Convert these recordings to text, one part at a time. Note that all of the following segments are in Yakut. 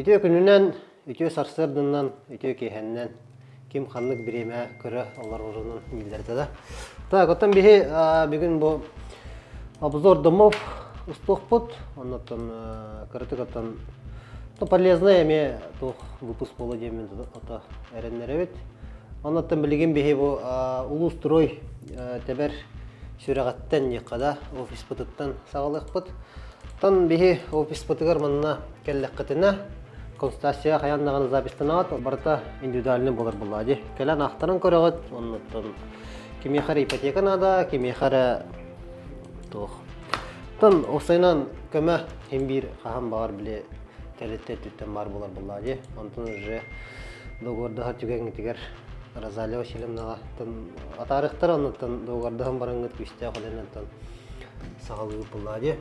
Үтүө күнүнэн, үтүө сарсыарданан, үтүө киэһэннэн ким ханнык бириэмэ көрө олорорунан биллэрдэ да. Так, оттон биһи бүгүн бу обзор домов устуохпут. Оннуттан кыратык оттон полезный эмиэ туох выпуск буолуо диэммин ото эрэннэрэбит. Оннуттан билигин биһи бу улуустрой тэбэр сүрэҕиттэн диэххэ да офиспытыттан саҕалыахпыт. Оттон биһи офиспытыгар манна кэллэххитинэ консультация хайаан даҕаны запистанаҕыт, барыта индивидуальный буолар буоллаҕа дии. Кэлэн аахтаран көрөҕүт, оннуттан кимиэхэ эрэ ипотека наада, кимиэхэ эрэ туох. Оттон уопсайынан көмө син биир хаһан баҕар били тэрилтэ өттүттэн баар буолар буоллаҕа дии. Онтон уже договордаһар түгэҥҥитигэр Розалия Васильевнаҕа атаарыахтара, оннуттан договордаһан бараҥҥыт күүстээх үлэнэн саҕалыыр буоллаҕа дии.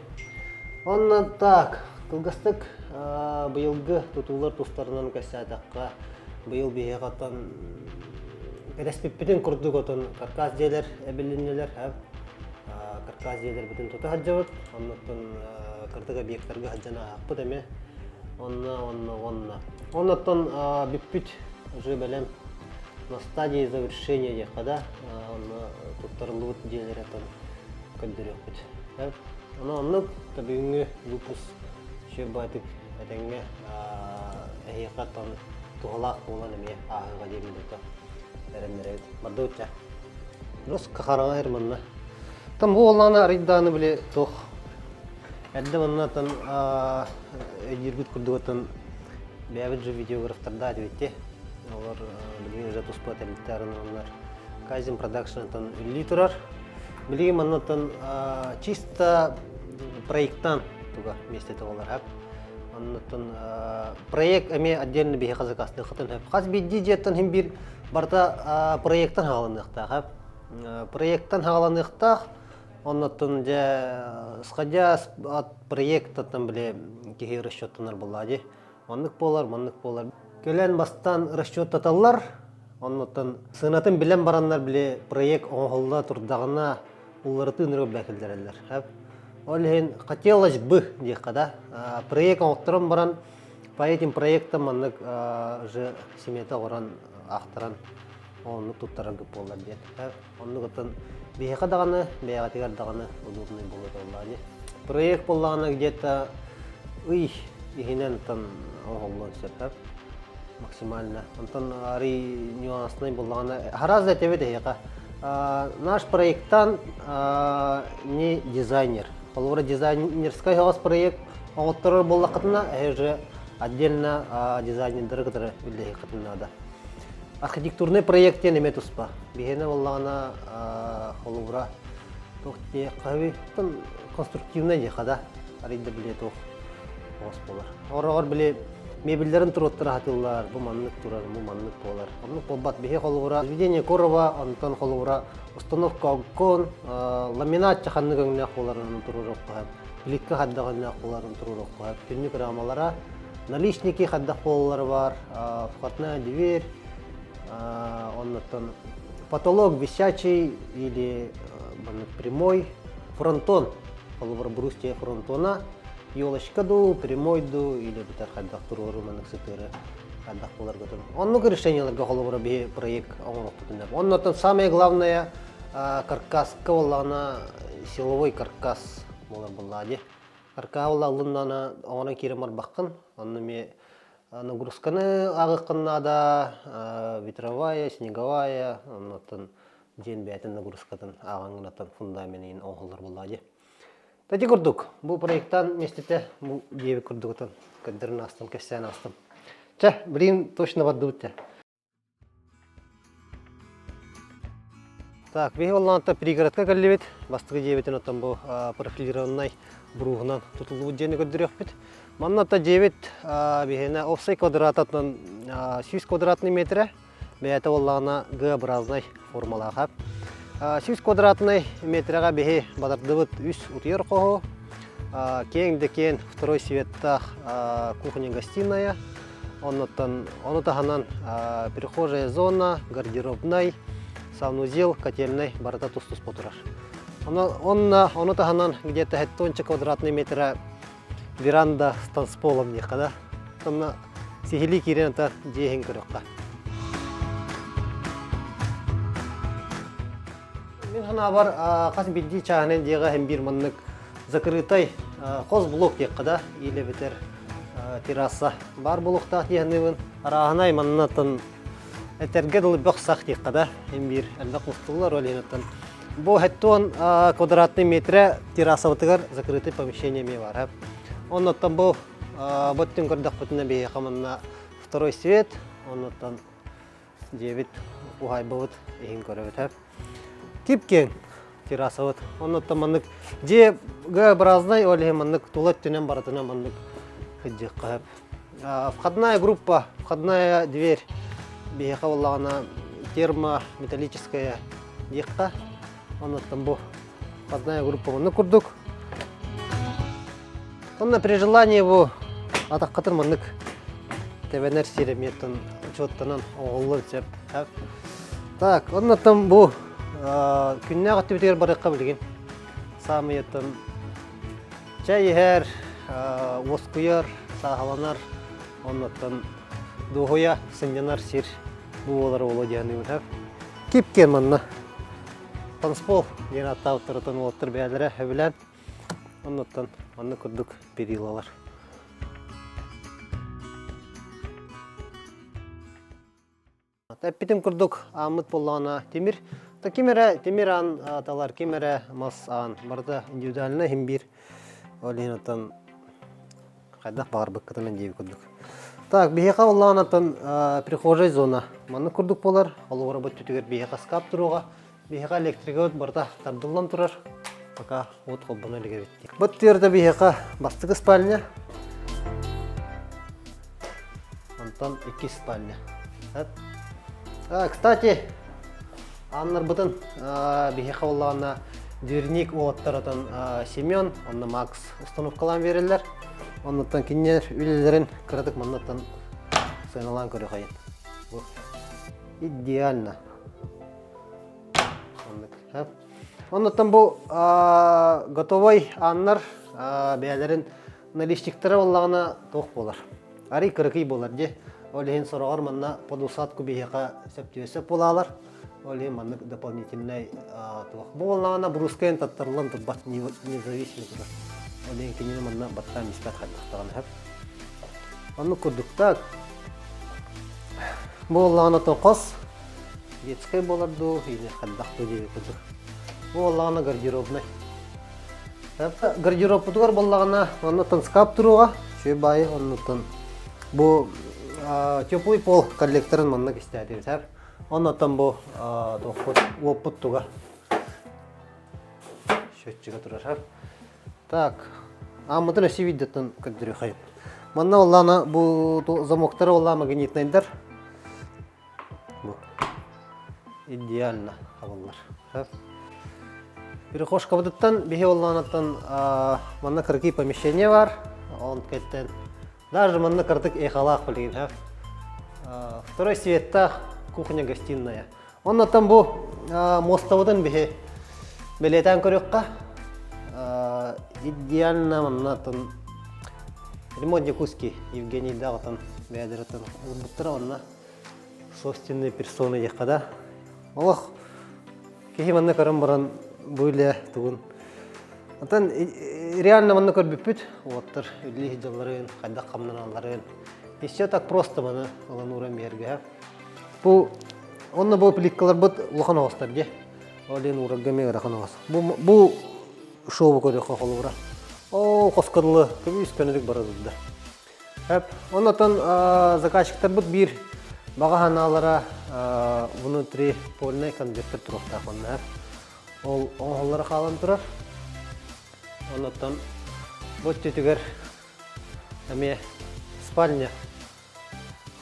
Онно так, кылгастык быйылгы тутуулар тустарынан кэпсээтэххэ, быйыл биһиэхэ оттон кэтэспиппитин курдук отон каркас дьиэлэр эбилиннилэр, каркас дьиэлэрбитин тута сылдьабыт, оннуттан кырдык объектарга сылдьан ааһаппыт эмиэ. Онно, онно, онно. Оннуттан бүппүт уже бэлэм на стадии завершения диэххэ да, онно туттарыллыбыт дьиэлэр отон көрдөрүөхпүт. Ону оннук бүгүҥҥү выпуск сүрбаатык этэҥҥэ эһиэхэ оттон туһалаах буолан эмиэ ааһыаҕа диэммит ото эрэннэрэбит. Бардыбыт ча. Рус хараҥа эр манна. Там бу буоллаҕына арыйдааны били туох эрдэ манна тан өйдүүргүт курдук оттон бэйэбит же видеографтардаах этибит Олор билигин уже туспа тэрилтэ арынаннар Кайзен Продакшн-тан үлэлии турар. Билигин маннаттан чисто проекттан туга миэстэтэ буолар хап. Оннуттан проект эмиэ отдельно биһиэхэ заказтыаххытын сөп. Хас биирдии дьиэттэн хин биир барыта проекттан хааланыахтаах хап. Проекттан хааланыахтаах. Оннуттан дьэ исходя от проектаттан били киһи расчеттанар буоллаа дии. Маннык буолар, маннык буолар. Кэлэн бастаан расчеттаталлар, оннуттан сыанатын билэн бараннар били проект оҥоһулла турдаҕына уларытыы нөрө киллэрэллэр. Ол иһин хотелось бы диэххэ да, проект оҥотторон баран по этим проектам маннык уже смета оҥорон аахтаран оннук туттараргыт буоллар диэн. Оннук оттон биһиэхэ даҕаны, бэйэҕитигэр даҕаны удобный буолуо буоллаҕа дии. Проект буоллаҕына где-то ый иһинэн оттон оҥоһуллуон сөп максимально. Онтон арый нюанснай буоллаҕына гораздо этэбит эһиэхэ. Наш проектант не дизайнер. Холобура дизайнерскай хаҕас проект оҥотторор буоллаххытына, эһи уже отдельно дизайнердары кытары үллэһиэххитин наада. Архитектурнай проект диэн эмиэ туспа. Биһиэнэ буоллаҕына холобура туох диэххэ конструктивнай диэххэ да арыйда били туох оҕус буолар. Ороҕор били мебеллэрин туруоттара сатыыллар, бу маннык турар, бу маннык буолар. Оннук буолбат. Биһи холобура заведение Корова, онтон холобура установка окон, ламинат ханнык өҥнөөх буоларын туруоруохха, плитка хайдах өҥнөөх буоларын туруоруохха, түннүк рамалара Наличники хайдах буолаллара баар, входная дверь, оннуттан потолок висячий или прямой, фронтон, холобур брустья фронтона, елочка дуу, прямой дуу или бутар хайдах туруору маннык сытыары хайдах буоларга турун. Оннук решенияларга холобура биһи проект оҥоруохпутун Оннуттан самое главное каркаска буоллаҕына силовой каркас буолар буоллаҕа дии. Аркаабыл аллыннана оҥорон киирэн барбаккын. Онно эмиэ нагрузканы ааҕыаххын наада, ветровая, снеговая, оннуттан дьиэн бэйэтин нагрузкатын ааҕаҥҥынаттан фундаменын оҥоһуллар буоллаҕа дии. Ити курдук, бу проекттан миэстэтэ бу диэбит курдугутун көрдөрөн аастым, кэпсээн аастым. Чэ, билигин точно бардыбыт дьэ. Так, биһи оллоонто пригородка кэллибит. Бастакы дьиэбитин оттон бу профилированнай бурууһунан тутуллубут дьиэни көрдөрүөхпүт. Манна оттон дьиэбит биһиэнэ офсай квадрататынан 100 квадратный метрэ, бэйэтэ буоллаҕына Г-образнай формалаах. 100 квадратный метрэҕэ биһи бадардыбыт үс утуйар хоһу, киэҥ да киэҥ второй светтаах кухня-гостиная, Оннуттан ону таһынан прихожая зона, гардеробнай, санузел, котельнай барыта тус-туспа турар. Онно ону таһынан где-то 70 квадратный метра веранда с танцполом диэххэ да. Онно сиһилии киирэн ата дьиэ иһин көрүөххэ. Мин санаабар хас биирдии чааһынан дьиэҕэ иһин биир маннык закрытай хос блок диэххэ да, или эбэтэр терраса баар буолуохтаах дии саныыбын. Арааһынай маннаттан этэргэ дылы бөх-сах диэххэ да, иһин биир элбэх мустуллар, ол иһин оттон бу 70 квадратный метрэ террасабытыгар закрытый помещение эмиэ баар. Оннуттан бу бу көрдөхпүтүнэ биһиэхэ манна второй свет, оннуттан дьиэбит уһаайбабыт иһин көрөбүт. Кип-киэҥ террасабыт. Оннуттан маннык дьиэ Г-образный, ол иһин маннык тула өттүнэн барытынан маннык сылдьыахха сөп. Входная группа, входная дверь биһиэхэ буоллаҕына термометаллическая диэххэ. Оннуттан бу входная группа маннык курдук. Онно при желании бу атаххытын маннык тэбэнэр сир эмиэттэн учуоттанан оҕоллон сөп. Так, оннуттан бу күннээх өттүбүтүгэр барыахха билигин. Саамыйаттан чай иһэр, уоскуйар, сааһыланар, оннуттан дуоһуйа сынньанар сир бу буолар уолу диэн Кип-киэн манна танцпол диэн ааттаабыттарыттан уолаттар бэйэлэрэ сөбүлээн оннуттан маннык курдук перилалар. Эппитим курдук ааммыт буоллаҕына тимир. Ким эрэ тимир аан талар, ким эрэ мас аан. Барыта индивидуально иһин биир. Ол иһин оттон хайдах баҕарбыккытынан диэбит курдук. Так, биһиэхэ буоллаҕына оттон прихожай зона маннык курдук буолар. Холобура бу өттүтүгэр биһиэхэ шкаф туруоҕа. Биһиэхэ электрика барыта тардыллан турар. Пока уот холбоно илик эбит. Бу өттүгэр биһиэхэ бастакы спальня. Онтон иккис спальня. Кстати, ааннарбытын биһиэхэ буоллаҕына дверник уолаттарытын Семен, онно Макс установкалаан биэрэллэр. Оннуттан кинилэр үлэлэрин кыратык маннаттан сыаналаан көрүөхайын. Бу идеально. Оннук. Оннуттан бу готовой ааннар бэйэлэрин наличниктара буоллаҕына туох буолар? Арый кыракый буолар дии. Ол иһин сороҕор манна под усадку биһиэхэ сөп сөп буолаалар. Ол иһин маннык дополнительнай туох. Бу буоллаҕына брускайын таттарыллан турбат независимый турар. Ол иһин кинини манна баттаан испэт хайдахтаҕына сөп. Оннук курдук так. Бу буоллаҕына хос детскай буолар дуу, или хайдах дуу диэбит курдук. Бу буоллаҕына гардеробнай. Гардеробпутугар буоллаҕына оннуттан шкаф туруоҕа, үчүгэй баайы оннуттан бу теплый пол коллекторын маннык истээтибит эр. Оннуттан бу туохпут уоппут туга счетчига турар. Так, ааммытын өссө видеоттан көрдөрүөхайын. Манна буоллаҕына бу замоктара буоллаҕа магнитнайдар. Бу идеально хабыллар. Прихожкабытыттан биһи оллоонуттан манна кыракый помещение бар. Он кэттен даже манна кырдык эхалаах билигин. Второй светтаах кухня-гостиная. Оннуттан бу мостовытын биһи бэлиэтээн көрүөххэ. Идеально манна ремонт Якутский Евгений Даҕатан бэйэлэритин уурбуттара онно собственные персоны диэххэ да. Олох киһи манна көрөн баран бу үлэ тугун. Оттон реально манна көрбүппүт уоттар үлэлии сылдьалларын, хайдах хамнаналларын. И все так просто маны ылан ууран биэргэ. Бу онно бу плиткаларбыт улахан оҕустар дии. Ол иһин уурарга эмиэ ыарахан оҕус. Бу бу шоу көрүөххэ холобура. Оо, хоско дылы көмүс көнөдүк бара турда. Эп, оннотон заказчиктарбыт биир баҕа санаалара внутри польный конвертер туруохтаах онно. Ол оҥоһуллара хаалан турар. Оннуттан бу өттүтүгэр эмиэ спальня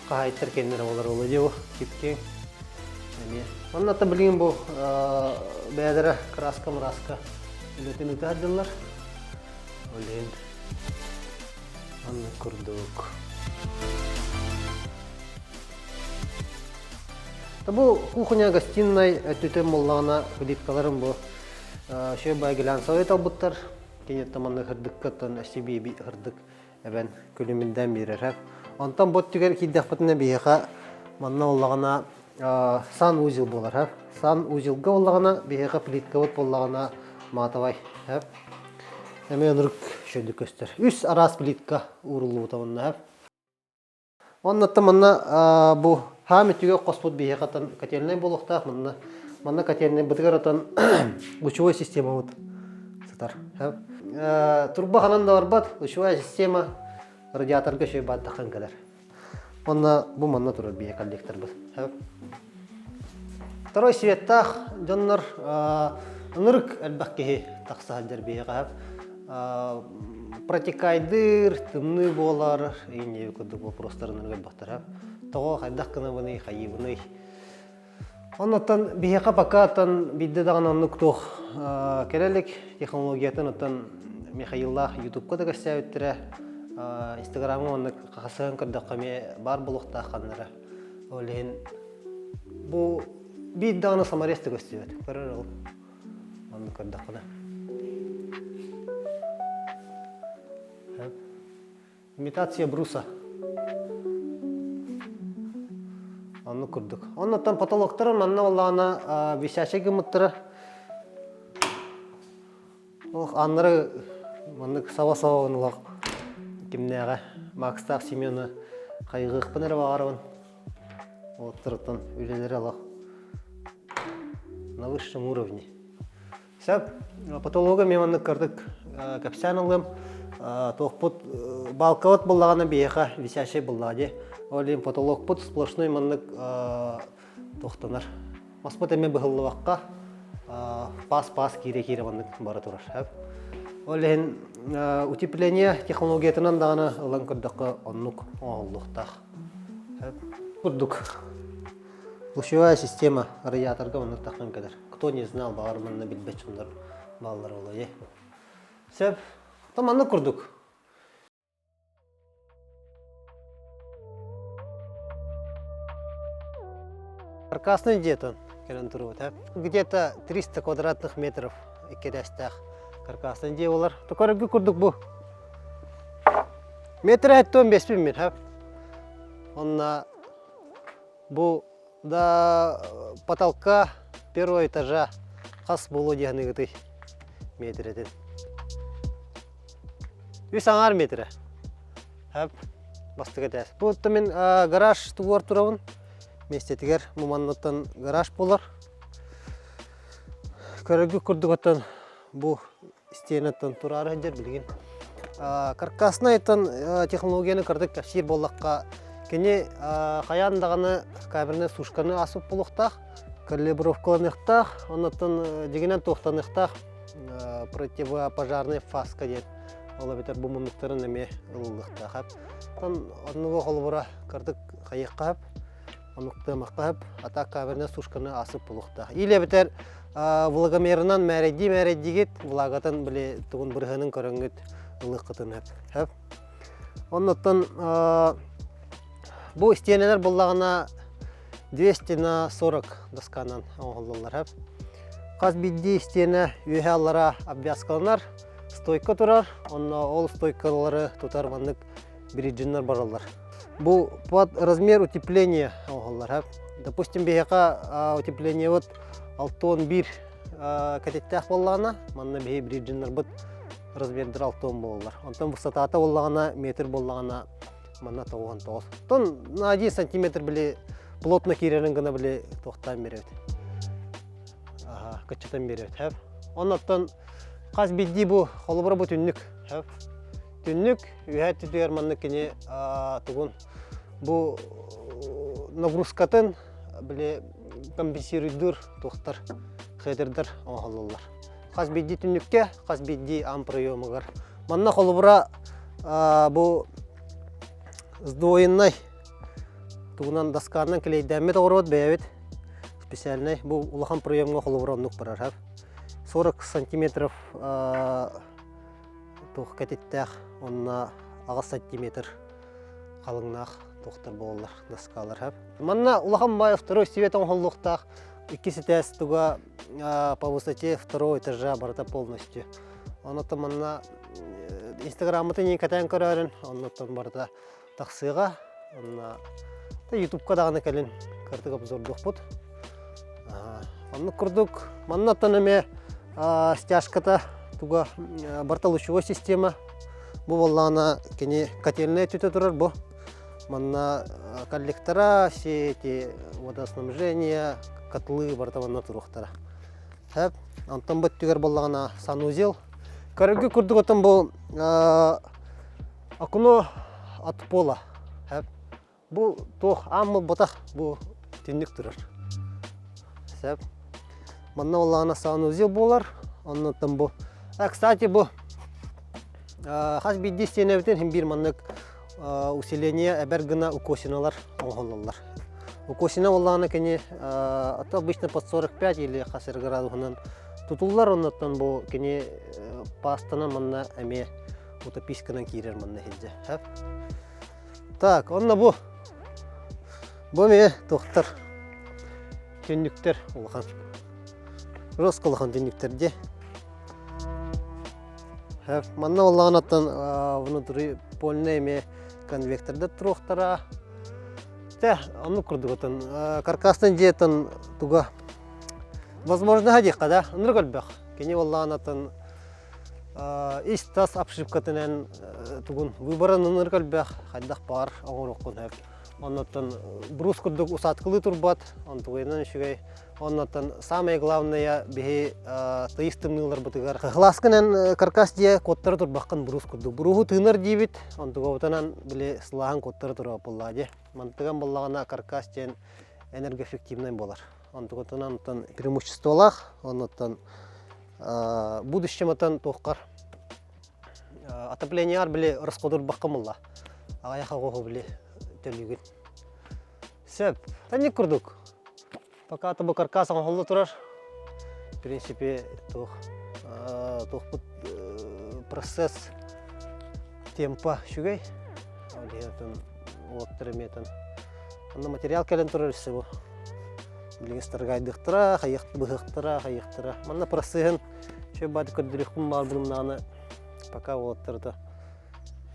хаһаайыттар кэннэрэ буолар ол дии бу кип-киэҥ эмиэ. Оннуттан билигин бу бэйэлэрэ краска-мраска үлэтин ыыта сылдьаллар. Ол иһин Маннык курдук. Бу кухня гостиной өттүтүн буллаҕына плиткаларын бу шөй глянцевый талбыттар. Киниттэн маннык ырдыккаттан SCB ырдык эбэн күлүмүндэн биэрэр. Онтон бу өттүгэр киирдэхпитинэ биһиэхэ манна буоллаҕына сан-узел буолар. Сан-узелга буоллаҕына биһиэхэ плиткабыт буоллаҕына матовай. Эмиэ оннук үчүгэйдик көстөр. Үс араас плитка ууруллубута манна. Оннуттан манна бу хаам өттүгэр хоспут биһиэхэ оттон котельнай буолуохтаах. Манна манна котельнайбытыгар оттон лучевой системабыт сытар. Турба ханан да барбат, лучевая система радиаторга үчүгэй бааттаххан кэлэр. Онно бу манна турар биһи коллекторбыт. Второй светтаах дьоннор ынырык элбэх киһи тахса сылдьар биһиэхэ. Протекайдыыр, тымныы буолар, инньэ курдук вопростарын ыргайбахтара. Тоҕо хайдах гынабыный, хайыыбыный? Оннуттан биһиэхэ пока оттон биирдэ даҕаны оннук туох кэлэ илик технологиятын оттон Михаиллаах Ютубка да кэпсээбиттэрэ, Инстаграмҥа оннук хасыһан көрдөххө эмиэ баар буолуохтаах ханнара. Ол иһин бу биир даҕаны саморез да көстүбэт. Көрөр ол. Оннук көрдөххүнэ. Имитация бруса. Оннук курдук. Оннуттан потолоктара манна буоллаҕына висячай гыммыттара. Ох, аннары маннык саба-саба олох кимнээҕэ Макстаах Семены хайҕыахпын эрэ баҕарабын. Оттортон үлэлэрэ олох на высшем уровне. Сөп. Потолога мен маннык кырдык кэпсээн ылыам. Туохпут балкабыт буллаҕына биһиэхэ висящий буллаҕа дии. Ол иһин потолокпут сплошной маннык туохтанар. Маспыт эмиэ быһыллыбакка паас-паас киирэ-киирэ маннык бара турар. Ол иһин утепление технологиятынан даҕаны ылан көрдөххө оннук оҥоһуллуохтаах. Курдук. Лучевая система радиаторга маннык таххан кэлэр. Кто не знал, баҕар манна билбэт дьоннор бааллар буолуо. Сөп. То маннык курдук. Каркасный дьиэтин кэлэн турбут. Где-то 300 квадратных метров иккидэстээх каркасный дьиэ болар. Токоргы курдук бу. Метр 75 мин. Онна Бу да потолка первого этажа хас буолуо диэхыныгытый метрэтин. Үс аҥаар метрэ. Хөп, бастакы этээс. Бу мин гараж тугуар турабын. Миэстэтигэр муманныттан гараж буолар. Көрөргүт курдук оттон бу стенаттан тураары сылдьар билигин. Каркаснайтан технологияны кырдык кэпсиир буоллахха, кини хайаан даҕаны камернай сушканы ааспыт буолуохтаах, калибровкаланыахтаах, оннуттан дьиҥинэн туохтаныахтаах противопожарный фаска диэн ол эбэтэр бу муннуктарын эмиэ ылыллыахтаах. Оттон оннуга холобура кырдык хайыахха сөп. Онуктыамахха сөп, а так камернай сушканы асып буолуохтаах. Или эбэтэр влагомерынан мээрэйдии-мээрэйдиигит, влагатын били тугун бырыһыанын көрөҥҥүт ылыаххытын сөп. Сөп. Оннуттан бу истиэнэлэр буллаҕына 200 на 40 досканан оҥоһуллаллар. Сөп. Хас биирдии истиэнэ үөһэ аллара обвязкаланар, стойка турар, онно ол стойкалары тутар маннык бриджиннар бараллар. Бу под размер утепления оҥоһуллар. Допустим, биһиэхэ утеплениебыт 61 кэтиттээх буоллаҕына, манна биһи бриджиннарбыт размердара 60 буолаллар. Онтон высотата буоллаҕына, метр буоллаҕына, манна 99. Оттон на 1 сантиметр били плотно киирэрин гына били туохтаан биэрэбит. Аха, кыччатан биэрэбит. Оннуттан хас биирдии бу холобура бу түннүк. Түннүк үөһээ өттүтүгэр маннык кини тугун бу нагрузкатын били компенсируйдуур туохтар хедердер оҥоһуллаллар. Хас биирдии түннүккэ, хас биирдии аан проемугар. Манна холобура бу сдвоеннай тугунан досканан клейдэммит оҕуруот бэйэбит специальнай бу улахан проемҥа холобура оннук барар. 40 сантиметров туох кэтиттээх уонна 8 сантиметр халыҥнаах туохтар буолаллар доскалар. Манна улахан баай второй свет оҥоһуллуохтаах иккис этээс туга по высоте второго этажа барыта полностью. Онон манна инстаграммытын кэтээн көрөөрүн, оннуттан барыта тахсыаҕа. Онно Ютубка даҕаны кэлин кырдык обзордуохпут. Оннук курдук маннаттан эмиэ стяжката туга барыта лучевой система. Бу буоллаҕына кини котельная өттүтэ турар бу. Манна коллектора, все эти водоснабжения, котлы барыта манна туруохтара. Сөп. Онтон бу өттүгэр буоллаҕына санузел. Көрөргө курдук оттон бу окно от пола. Сөп. Бу туох аан буолбатах, бу түннүк турар. Сөп. Манна буоллаҕына санузел буолар. Оннуттан бу. А, кстати, бу хас биирдии истиэнэбитин син биир маннык усиление эбэр гына укосиналар оҥоһуллаллар. Укосина буоллаҕына кини а то обычно под 45 или хас эрэ градуһунан тутуллар, оннуттан бу кини пастанан манна эмиэ утописканан киирэр манна иһирдьэ. Так, онно бу. Бу эмиэ туохтар түннүктэр улахан. Жестко улахан түннүктэр дии. Манна буоллаҕына внутри польный эмиэ конвектордар туруохтара. Тэ, оннук курдук отон каркастан дьиэтин туга возможно диэххэ да, ынырык элбэх. Кини буоллаҕына ис-тас обшивкатынан тугун выборын ынырык элбэх, хайдах баар оҥоруоххун сөп. Оннуттан брус курдук усадкалыы турбат, онтугуйунан үчүгэй. Оннуттан самое главное биһи тыйыс тымныыларбытыгар кыһылааскынан каркас дьиэ куоттара турбаккын брус курдук. Бруһу тыынар диибит, онтугабытынан били сылааһын куоттара турар буоллаа дии. Мантыган буоллаҕына каркас диэн энергоэффективнай буолар. Онтугутунан оттон преимуществолаах, оннуттан будущем отон туоххар отоплениеҕар били расходурбакка мулла. Аҕайах оҕоһу били төлүүгүн. Сөп. Танник курдук. Пока бу каркас оҥоһулла турар. В принципе, туох туохпут процесс темпа үчүгэй. Ол иһин уоттар эмиэтэн Онно материал кэлэн турар өссө бу. Билигин старгайдыахтара, быһыахтара, хайыахтара. Манна процеһын үчүгэй баайдык көрдөрүөхпүн баҕарбытым даҕаны пока уолаттарыта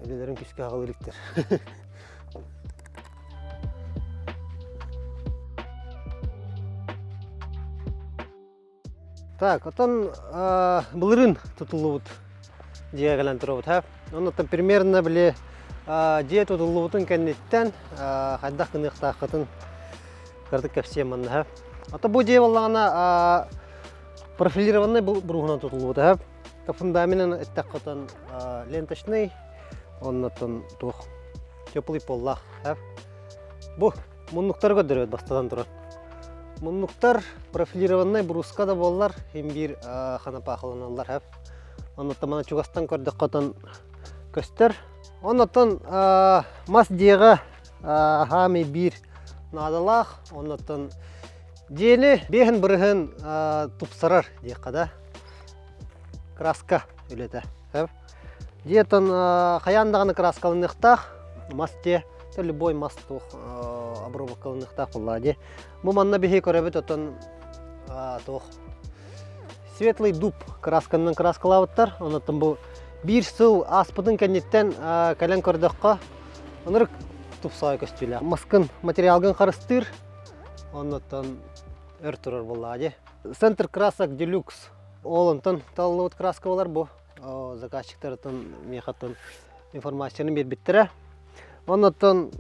үлэлэрин күүскэ аҕала иликтэр. Так, оттон былырыын тутуллубут дьиэҕэ кэлэн турабыт. Ха? Оннуттан примерно били дьиэ тутуллубутун кэнниттэн хайдах гыныахтааххытын кыратык кэпсиэм манна. Ха? Ото бу дьиэ буоллаҕына профилированный бруһунан тутуллубута. Ха? Фундаменын эттэххэ отон ленточный, оннуттан туох теплый поллаах. Ха? Бу муннуктары көрдөрөбүт бастатан туран. Муннуктар профилированнай бруска да буоллар, син биир ханапаахыланаллар хэп. Оннуттан мана чугастан көрдөххө отон көстөр. Оннуттан мас дьиэҕэ хаамый биир наадалаах. Оннуттан дьиэни биэһин бырыһын тупсарар диэххэ да. Краска үлэтэ. Дьиэ оттон хайаан даҕаны кырааскаланыахтаах, мас дьиэ, любой мас туох обработкаланыахтаах буоллаҕа дии. Бу манна биһи көрөбүт оттон туох светлый дуб кыраасканан кырааскалаабыттар. Онон бу биир сыл ааспытын кэнниттэн кэлэн көрдөххө, ынырык тупсаҕай көстүүлээх. Маскын материалгын харыстыыр, оннуттан өр турар буоллаҕа дии. Центр красок делюкс. Ол онтон талыллыбыт краска болар бу. Заказчиктарыттан миэхэттэн информацияны биэрбиттэрэ. Оннуттан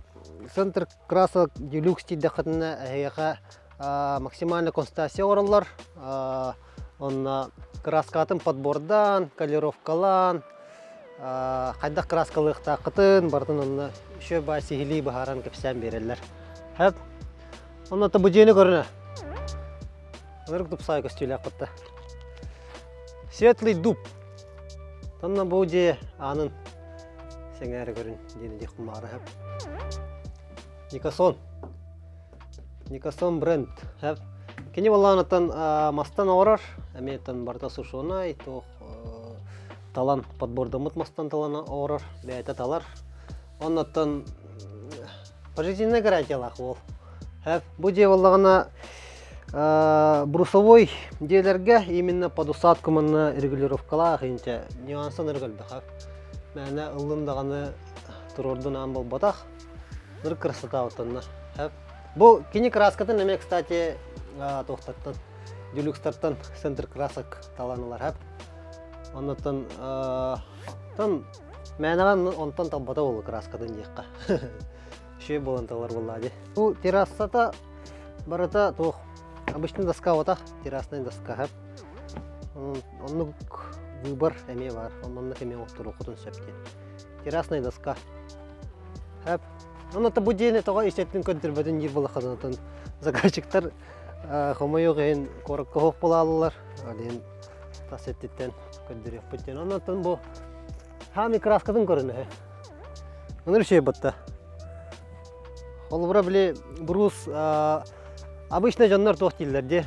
центр красок делюкс тиийдэххитинэ эһиэхэ максимальная консультация оҥороллор. Онно краскатын подбордаан, колеровкалаан, хайдах краскалыахтааххытын барытын онно еще баа сиһилии быһааран кэпсээн биэрэллэр. Хэп. Онно бу дьиэни көрүнэ. Ынырык тупсаҕай көстүүлээх кытта. Светлый дуб. Тонна бу дьиэ аанын сэҥээрэ көрүн диэн диэх кумаара хэп. Никасон. Никасон бренд. Хэп. Кини буоллаҕыттан мастан оҥорор, эмиэ барыта сушеный, туох талан подбордаммыт мастан талан оҥорор, бэйэтэ талар. Оннуттан пожизненная гарантиялаах уол. Хэп. Бу дьиэ буоллаҕына брусовой дьиэлэргэ именно под усадку манна регулировкалаах инчэ нюансан ырыгылбаха. Мээнэ ыллын даҕаны туруордун аан буолбатах. Ныр красота оттонно. Бу кини краскатын эмиэ, кстати, туохтартан, дюлюкстартан центр красок талан ылар. Оннуттан тон мээнэҕэ онтон талбата буолу краскатын диэххэ. Үчүгэй буолан талар буоллаа дии. Бу террасата барыта туох обычный доска буотах, террасная доска. Оннук выбор эмиэ баар. Оннук эмиэ оҥотторуоххутун сөп диэн. Террасная доска. Хэп. Онно бу дьиэни тоҕо исеттин көрдөрбөтүн диир буоллаххытына заказчиктар хомойуох иһин куоракка суох буолааллар. Диэн тас өттүттэн көрдөрүөхпүт диэн. Оннуттан бу хаамый краскатын көрүнүһэ. Онор үчүгэй батта. Холобура били брус обычно дьоннор туох дииллэр дии.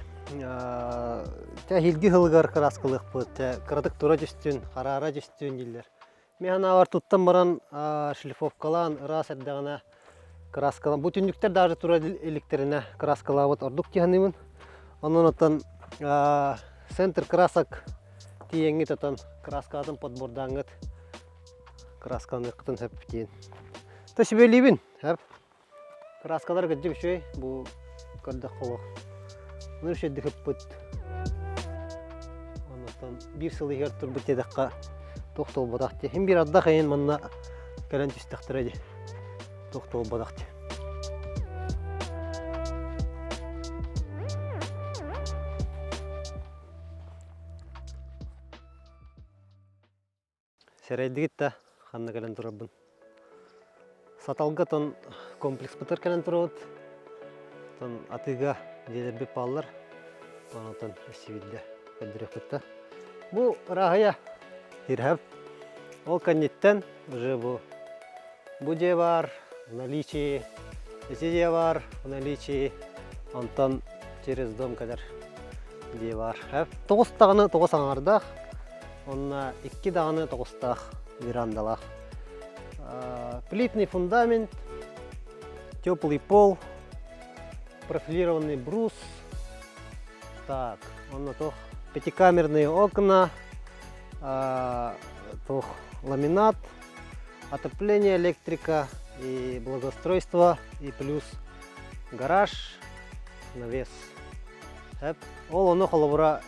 Тэ эһиилги сылыгар краскалыахпыт, тэ кыратык тура түстүн, хараара түстүн дииллэр. Мин санаабар туттан баран шлифовкалаан ыраас эрдэҕинэ краскалаан бу түннүктэр даже тура иликтэринэ краскалаабыт ордук дии саныыбын. Онон оттон центр красок тиийэҥҥит отон краскаатын подбордааҥҥыт краскаланыаххытын сөп диэн. То сүбэлиибин. Краскалар кырдьык үчүгэй, бу көрдөххө олох. Ону үчүгэйдик ыппыт. Оннуттан биир сыл иһигэр турбут диэтэххэ туох туолбатах дии. Син биир ардах эйин манна кэлэн түстэхтэрэ дии. Туох туолбатах дии. Сэрэйдигит да ханна кэлэн турарбын. Саталга тон комплекспытыгар кэлэн турабыт. Тон атыыга дьиэлэрбит бааллар. Онтон өссө көрдөрүөхпүт да. Бу ырааһыйа ирһэп. Ол кэнниттэн уже бу бу дьиэ баар в наличии, ити дьиэ баар в наличии, онтон через дом кэлэр дьиэ баар. Тоҕус даҕаны тоҕус аҥаардаах Онно икки даҕаны тоҕустаах верандалаах. Плитный фундамент, теплый пол, профилированный брус. Так, онно туох пятикамерные окна, туох ламинат, отопление, электрика и благоустройство, и плюс гараж, навес. Ол ону холобура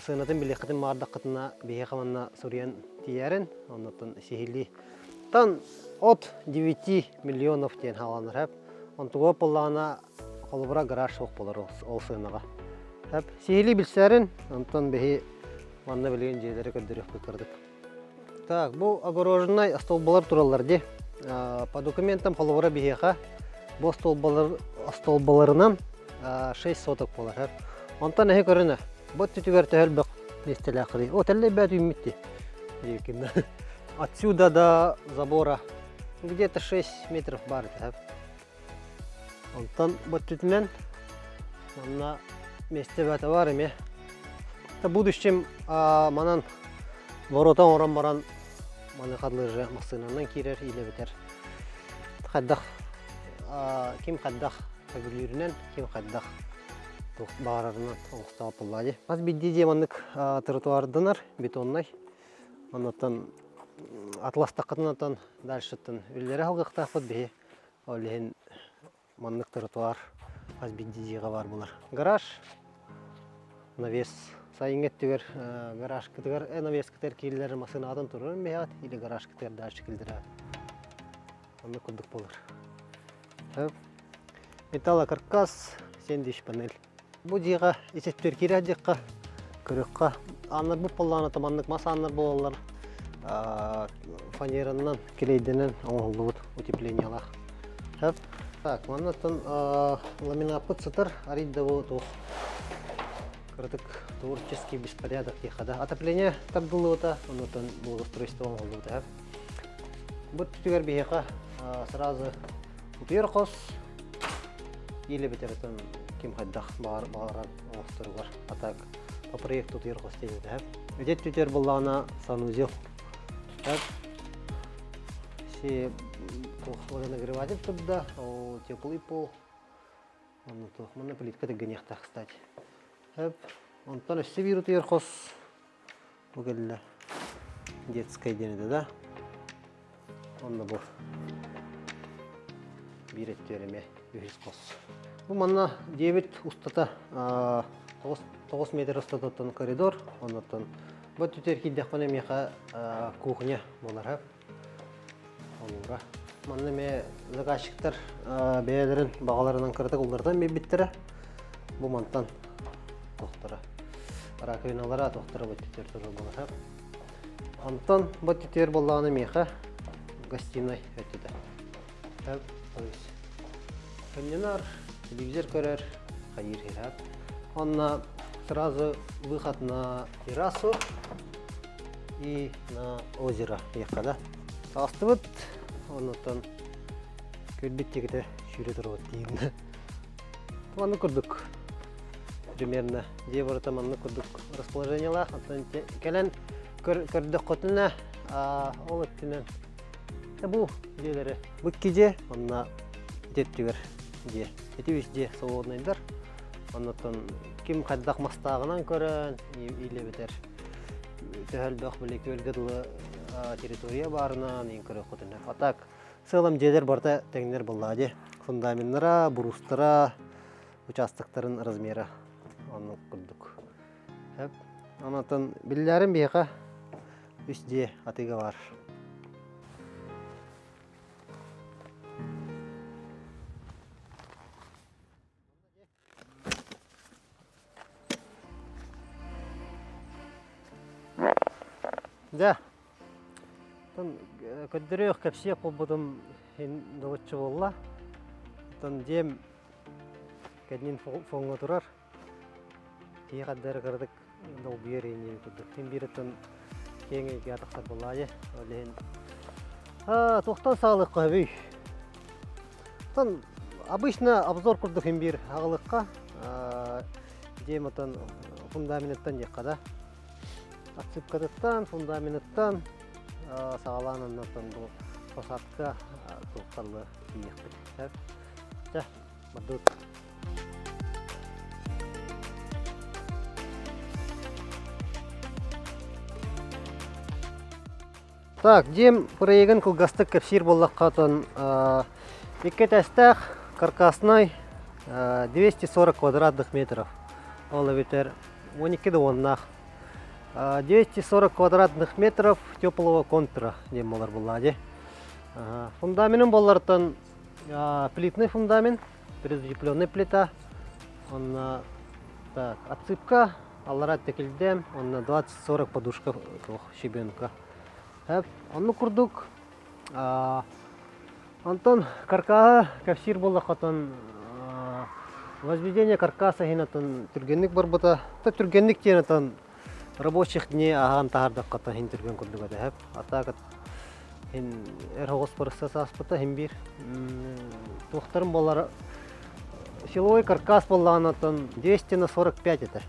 Сыанатын билиэххитин баҕардаххытына биһиэхэ манна суруйан тиийээрин, оннуттан сиһилии. Тан от 9 миллионов диэн хааланар хэп. Онтуга буоллаҕына холобура гараж суох буолар ол сыанаҕа. Хэп. Сиһилии билсээрин, онтон биһи манна билигин дьиэлэри көрдөрүөхпүт кырдык. Так, бу огороженнай остолбалар тураллар дии. По документам холобура биһиэхэ бу остолбалар остолбаларынан 6 соток буолар. Онтон эһи көрүнэ, бу өттүтүгэр төһө элбэх миэстэлээххиний? О, тэллэй бэт үүммүт дии. Диэбиккин Отсюда до забора где-то 6 метров баар этэ. Онтон бу өттүтүнэн манна миэстэ бөҕөтө баар эмиэ. В будущем манан ворота оҥорон баран маны хадылыыры массыынанан киирэр илэ хайдах ким хайдах сөбүлүүрүнэн, ким хайдах туох баҕарарынан оҥостоох буоллаа дии. Хас биирдии дьиэ маннык тротуарданар, бетоннай. Оннуттан атластаххытынан дальшыттан үллэрэ халгыахтаахпыт биһи Ол иһин маннык тротуар хас биирдии дьиэҕэ баар буолар. Гараж, навес. Сайыҥҥы өттүгэр гаражкытыгар навескытыгар киирилэр массыынаҕытын турарын биһэҕит или гаражкытыгар дальше киллэрэҕит. Оннук курдук буолар. Металлокаркас, сэндвич панель. Бу дьиэҕэ ис өттүгэр киирэр диэххэ, көрүөххэ. Ааннарбыт буоллаҕына маннык мас ааннар буолаллар. Фанеранан, клейдэнэн оҥоһуллубут утеплениелаах. Сөп. Так, маннаттан ламинаппыт сытар. Арый да бу туох кыратык творческий беспорядок диэххэ да. Отопление тардыллыбыта, оннуттан благоустройство оҥоһуллубута. Бу түгэр биһиэхэ сразу утуйар хос, Или бүтэрэтин ким хайдах баҕар баҕаран оҥосторугар. А так по проекту утуйар хос диэн этэ. Эдет түтэр буоллаҕына санузел. Так. Си туох водонагреватель турда, ол теплый пол. Онно туох манна плитка теггениэхтээх, кстати. Хөп. Онтон өссө биир утуйар хос бу кэллэ. Детскай диэн этэ да. Онно бу. Биир өттүгэр эмиэ үһүс хос. Бу манна дьиэбит устата 9 метр устатыттан коридор, оннуттан бу өттүтүгэр киирдэхпинэ миэхэ кухня буолар. Олуура. Манна эмиэ заказчиктар бэйэлэрин баҕаларынан кыратык уларытан биэрбиттэрэ. Бу мантан туохтара раковиналара туохтара бу өттүтүгэр турар буолар. Онтон бу өттүтүгэр буоллаҕына миэхэ гостиной өттүтэ. Сынньанар, телевизор көрөр, хайыыр иһэр. Онно сразу выход на террасу и на озеро диэххэ да. Таҕыстыбыт, оннуттан көрбүт диэкитэ сүүрэ турабыт диин. Маннык курдук примерно дьиэ барыта маннык курдук расположениелаах. Оттон кэлэн көрдөххүтүнэ ол өттүнэн Бу дьиэлэри бу икки дьиэ, онно ити өттүгэр дьиэ. Ити үс дьиэ свободнайдар. Оннуттан ким хайдах мастааҕынан көрөн, илэбитэр төһө элбэх били күөлгэ дылы территория баарынан иин көрүөххүтүнэ. А так в целом дьиэлэр барыта тэҥнэр буоллаҕа дии. Фундаменнара, брустара, участоктарын размера оннук курдук. Онтон биллээрин биһиэхэ үс дьиэ атыыга баар. Дьэ, оттон көрдөрүөх, кэпсиэх буолбутум иһин добуччу буолла. Оттон дьиэм кэннин фоҥҥа турар. Киһи хардары кыратык долгуйар иһин курдук. Син биир оттон киэҥ эйгэҕэ тахсар буоллаҕа Ол иһин туохтан саҕалыахха сөбүй? Оттон обычно обзор курдук иһин биир аҕалыахха. Дьиэм оттон фундаменыттан диэххэ да. Отсыпкатыттан, фундаменыттан саҕалаан оннуттан бу посадка туохталлы тиийиэхпит. Чэ, бардыбыт. Так, дьиэм проегын кылгастык кэпсиир буоллахха, оттон икки этээстээх каркасный 240 квадратных метров. Ол эбэтэр 12 да уоннаах 240 квадратных метров теплого контура диэн буолар буоллаҕа дии. Фундаменын буоллартан плитный фундамент, предукрепленный плита, онно так, отсыпка, аллара тэкилдэм, онно 20-40 подушка туох щебенка. Оннук курдук онтон каркаһы кэпсиир буоллахха возведение каркаса иһин отон түргэнник барбыта. Түргэнник диэн отон рабочих дней аһаан таһаардахха иһин түргэн курдук этэ. А так иһин эр оҕус процесс ааспыта иһин биир туохтарым буолар силовой каркас буоллаҕына отон 200 на 45 этэ.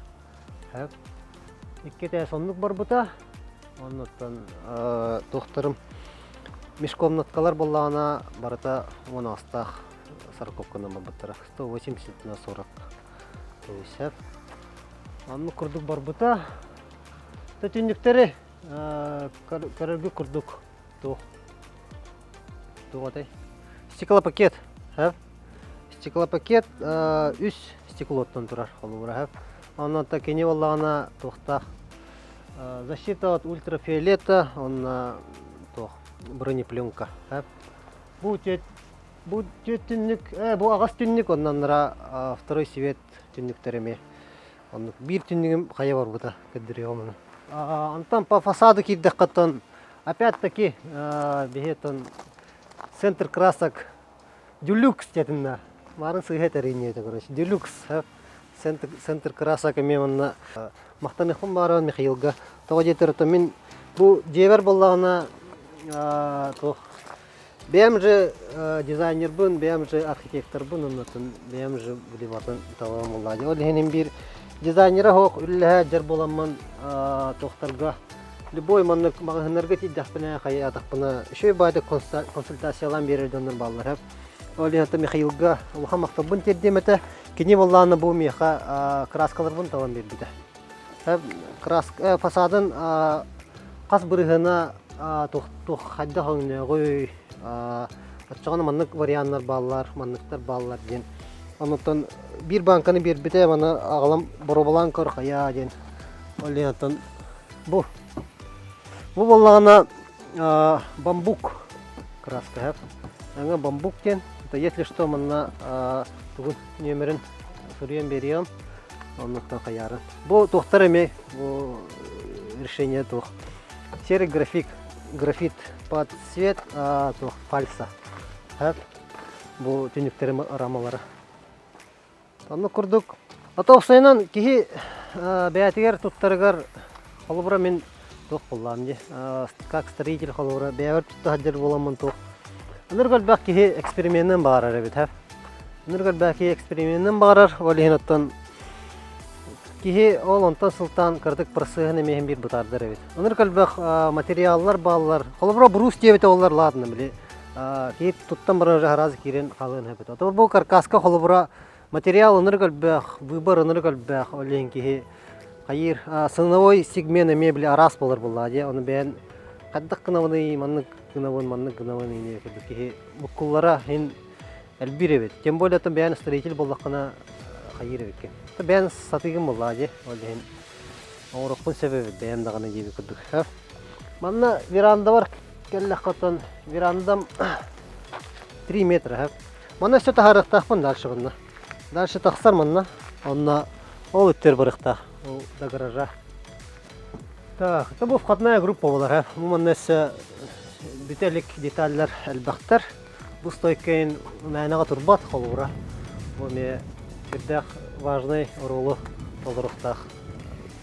Икки этээс оннук барбыта. Оннуттан туохтарым межкомнаткалар буоллаҕына барыта уон аҕыстаах сороковканан барбыттара. 180 на 40 сөп. Оннук курдук барбыта. Түннүктэри көрөргө курдук туох туох этэй? Стеклопакет. Стеклопакет үс стеклоттан турар холобура. Онон кини буоллаҕына туохтаах защита от ультрафиолета, онно туох бронепленка. Бу бу түннүк, бу аҕас түннүк, оннаннара второй свет түннүктэр эмиэ. Оннук биир түннүгүм хайа барбыта көрдөрүөҕүм ону. Онтон по фасаду киирдэххэ опять-таки биһи центр красок Дюлюкс диэтиннэ. Марын сыыһа этэр короче. Дюлюкс. Центр, центр красок эмиэ манна махтаныахпын баарабын Михаилга. Тоҕо диэтэр то мин бу дьиэбэр буоллаҕына туох бэйэм же дизайнербын, бэйэм же архитекторбын, оннотун бэйэм же билибатын талабам буоллаа. Ол иһин биир дизайнера хоох үллэһэ дьар буоламмын туохтарга любой маннык маҕаһыыннарга тиийдэхпинэ, хайаатахпына, үчүгэй баайдык консультациялаан биэрэр дьоннор бааллар. Ол иһин Михаилга улахан махталбын тиэрдиэм этэ. Кини буоллаҕына бу миэхэ краскаларбын талан биэрбитэ. Краска фасадын хас бырыһыана туох хайдах өҥнөөҕүй, Оччоҕуна маннык варианнар бааллар, манныктар бааллар диэн. Онуттан биир бааҥканы биэрбитэ, маны аҕалан боруобалаан көр хайаа диэн. Ол иһин оттон бу бу буоллаҕына бамбук краска Аңа бамбук диэн. Это если что манна тугун нүөмэрин суруйан биэриэм. Оннуктан хайаарын. Бу туохтар эмиэ бу решение туох. Серый график, графит под цвет туох фальса. Бу түннүктэрим рамалара. Оннук курдук Ото киһи бэйэтигэр туттарыгар холобура мин туох буоллаам дии как строитель холобура бэйэбэр тутта сылдьар буоламмын туох ынырык элбэх киһи эксперименныан баҕарар эбит һэ ынырык элбэх киһи эксперименныан баҕарар ол иһин оттон киһи ол онтон сылтаан кыратык процеһын эмиэ иһин биир бытаардар эбит ынырык элбэх материаллар бааллар холобура брус диэбитэ оллар ладно били киһи туттан баран уже араас киирэн хаалыан сөп этэ бу каркаска холобура Материал ынырык элбэх, выбор ынырык элбэх, ол иһин киһи хайыыр ценовой сегмент эмиэ били араас буолар буоллаҕа дии, ону бэйэн хайдах гынабыный, маннык гынабын, маннык гынабын иҥиэ курдук киһи буккуллара иһин элбиир эбит. Тем более оттон бэйэн строитель буоллаххына хайыыр эбиккин. Бэйэн сатыыгын буоллаҕа дии, ол иһин оҥоруохпун сөп эбит бэйэм даҕаны диэбит курдук. Манна верандабар кэллэххэ оттон верандам 3 метра Манна өссө таһаарыахтаахпын дальше манна. Дальше тахсар манна. Онно ол үттэр барыахтаах. Ол до гаража. Так, это бу входная группа буолар. Бу манна өссө бүтэ илик деталлар элбэхтэр. Бу стойкайын мээнэҕэ турбат холобура. Бу эмиэ сүрдээх важный оруолу толоруохтаах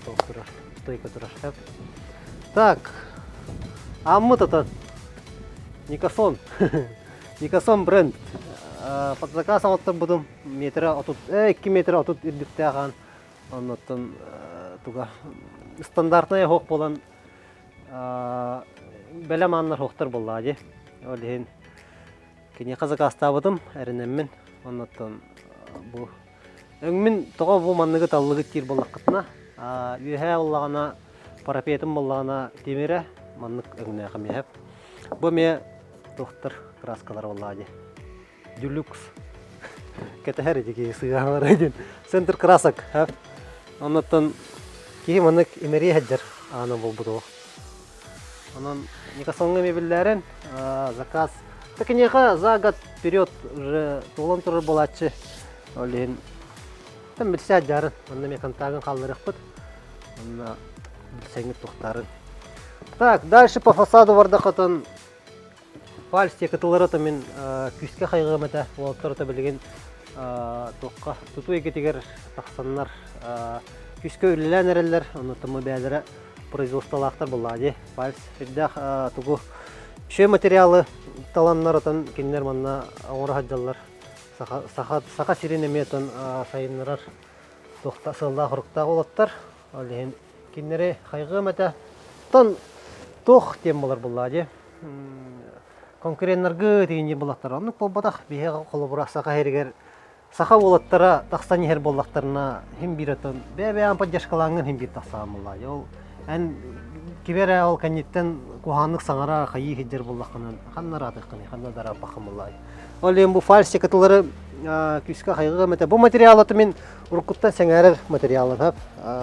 турар, стойка турар. Так, ааммыт отон Никосон. Никосон бренд. Под заказ оҥотторбутум метрэ 30, 2 метрэ 30 үрдүктээх аан. Оннуттан туга стандартнай оһох буолан бэлэм ааннар оһохтор буоллаҕа дии. Ол иһин киниэхэ заказтаабытым, эрэнэммин. Оннуттан бу өҥмүн тоҕо бу манныгы таллыгыт диир буоллаххытына, үөһээ буоллаҕына парапетым буоллаҕына тимирэ маннык өҥнөөх эмиэ. Бу эмиэ туохтар краскалара буоллаҕа дии. Дюлюкс. Кэтэһэр ити киһи сыаналара диэн. Центр красок. Оннуттан киһи маннык имэрийэ сылдьар аана буолбут олох. Онон Никосоҥҥа эмиэ биллээрэн заказ. Так киниэхэ за год вперед уже туолан турар буолааччы. Ол иһин там билсэ дьарын. Онно эмиэ контагын хаалларыахпыт. Онно билсэҥҥит туохтаарын. Так, дальше по фасаду бардахытын фальс кытылары мин күүскэ хайҕыам этэ. Уолаттар ото билигин туохха тутуу эйгэтигэр тахсаннар күүскэ үлэлээн эрэллэр. Онно бэйэлэрэ производстволаахтар буоллаҕа дии. Фальс үрдээх тугу үчүгэй материалы таланнар отон кинилэр манна оҥоро сылдьаллар. Саха, саха, саха сирин эмиэ отон сайыннарар туохта сыаллаах-соруктаах уолаттар. Ол иһин кинилэри хайҕыам этэ. Оттон туох диэн буолар буоллаҕа дии. Конкуреннаргы тигинньи булаттар. Оннук буолбатах. Биһиэхэ холобура саха сиригэр саха уолаттара тахсан иһэр буоллахтарына син биир отон бэйэ-бэйэҕин поддержкалааҥҥын син биир тахсаҕын буоллаҕа дии. Ол эн кими эрэ ол кэнниттэн куһаҕаннык саҥара хайыы сылдьар буоллаххына ханна ыраатыаххыный, ханна да ырааппаххын буоллаҕай. Ол иһин бу фальсикатылары күүскэ хайҕыам этэ. Бу материалы мин уруккуттан сэҥээрэр материалым.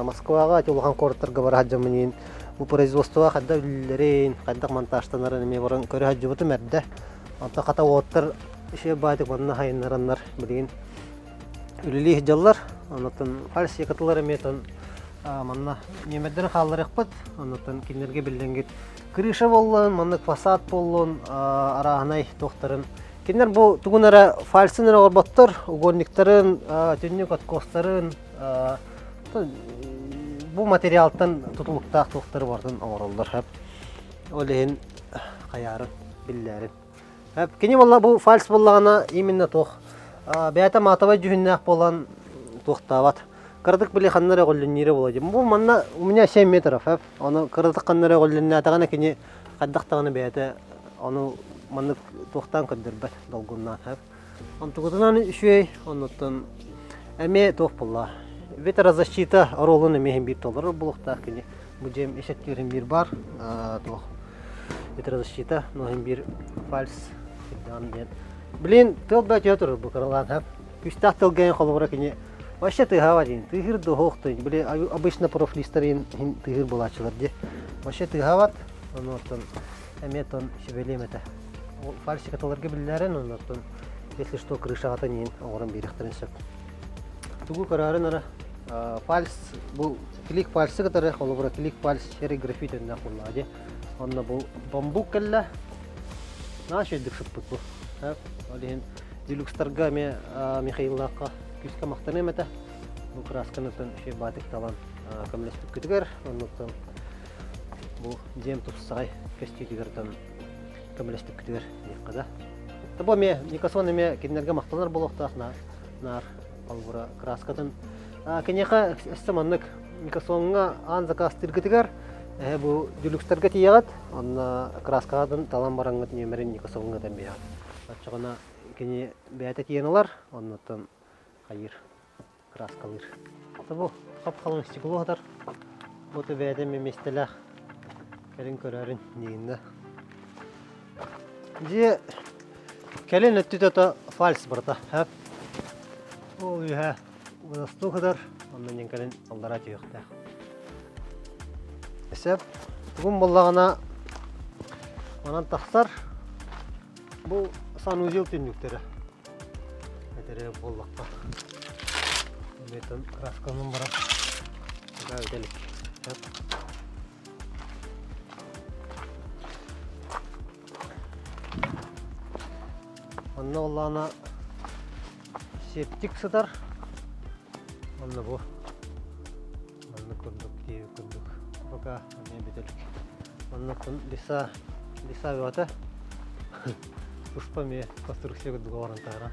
Москваҕа ити улахан куораттарга бара сылдьаммын иһин бу производствоҕа хайдах үлэлэрин, хайдах монтажтанарын эмиэ баран көрө сылдьыбытым эрдэ. Онтон хата уолаттар үчүгэй баайдык манна сайыннараннар билигин үлэлии сылдьаллар. Оннуттан фальсикатылар эмиэ манна нүөмэрдэрин хаалларыахпыт. Оннуттан кинилэргэ биллэҥҥит крыша буоллун, маннык фасад буоллун, арааһынай туохтарын. Кинилэр бу тугун эрэ фальсын эрэ оҥорботтор, угольниктарын, түннүк откостарын, бу материалтан тутулуктаах туохтары барытын оҥороллор. Ол иһин хайаарын, биллээрин. Кини буолла бу фальс буоллаҕына именно туох бэйэтэ матовай дьүһүннээх буолан туохтаабат. Кыратык били ханна эрэ өҕүллүннүүрэ буолуо дии. Бу манна у меня 7 метров, ону кыратык ханна эрэ өҕүллүннээтэҕинэ кини хайдах даҕаны бэйэтэ ону маннык туохтаан көрдөрбөт долгуннаан. Онтугутунан үчүгэй, оннуттан эмиэ туох буолла. Ветрозащита оруолун эмиэ иһин биир толорор буолуохтаах кини. Бу дьиэм ис өттүгэр иһин биир бар, туох ветрозащита, но иһин биир фальс диэн. Блин, тыал да түһэ турар бу кыралаан һап. Күүстээх тылга холобура кини вообще тыаһаабат диин. Тыаһыыр да оһох били обычно профлистар иһин тыаһыыр буолааччылар дии. Вообще тыаһаабат. Ону оттон эмиэ оттон сүбэлиэм этэ. Фальсикаталарга биллэрин, онно оттон если что крышаҕата иһин оҥорон биэриэхтэрин сөп. Тугу көрөөрүн ара фальс бу клик фальсы кытары холобура клик фальс серый графит өннөөх буоллаҕа дии. Онно бу бамбук кэллэ. Наһаа үчүгэйдик сыппыт бу. Ол иһин делюкстарга эмиэ Михаиллаахха күүскэ махтаныам этэ. Бу красканы үчүгэй баатык талан көмөлөспүккүтүгэр, оннуктан бу дьиэм тупсаҕай көстүүтүгэр көмөлөспүккүтүгэр диэххэ да. Бу эмиэ Никасон эмиэ кинилэргэ махтанар буолуохтаах наар холобура краскатын. Киниэхэ өссө маннык Никасоҥҥа аан заказтыыргытыгар эһэ бу дюлюкстарга тиийэҕит, онно краскаҕытын талан бараҥҥыт нүөмэрин Никасоҥҥа ыытан биэрэҕит. Оччоҕуна кини бэйэтэ тиийэн ылар, оннуттан хайыыр, краскалыыр. Бу хап-халыҥ стекло сытар. Бу бэйэтэ эмиэ миэстэлээх. Кэлин көрөөрүн диигин да. Дьиэ кэлин өттүтэ то фальс барыта. Ол үөһэ Водосток ытар, онно диэн кэлин аллараа түһүөхтээх. Сөп. Тугун буоллаҕына манан тахсар. Бу санузел түннүктэрэ. Этэрэ буоллахха. Эметон красканан баран. Бүтэлик. Сөп. Онно буоллаҕына септик сытар. Онно бу маннык курдук диэби курдук пока эмиэ бүтэлик. Оннуттан лиса лиса бөҕөтө туспа эмиэ конструкция курдук оҥорон таһааран.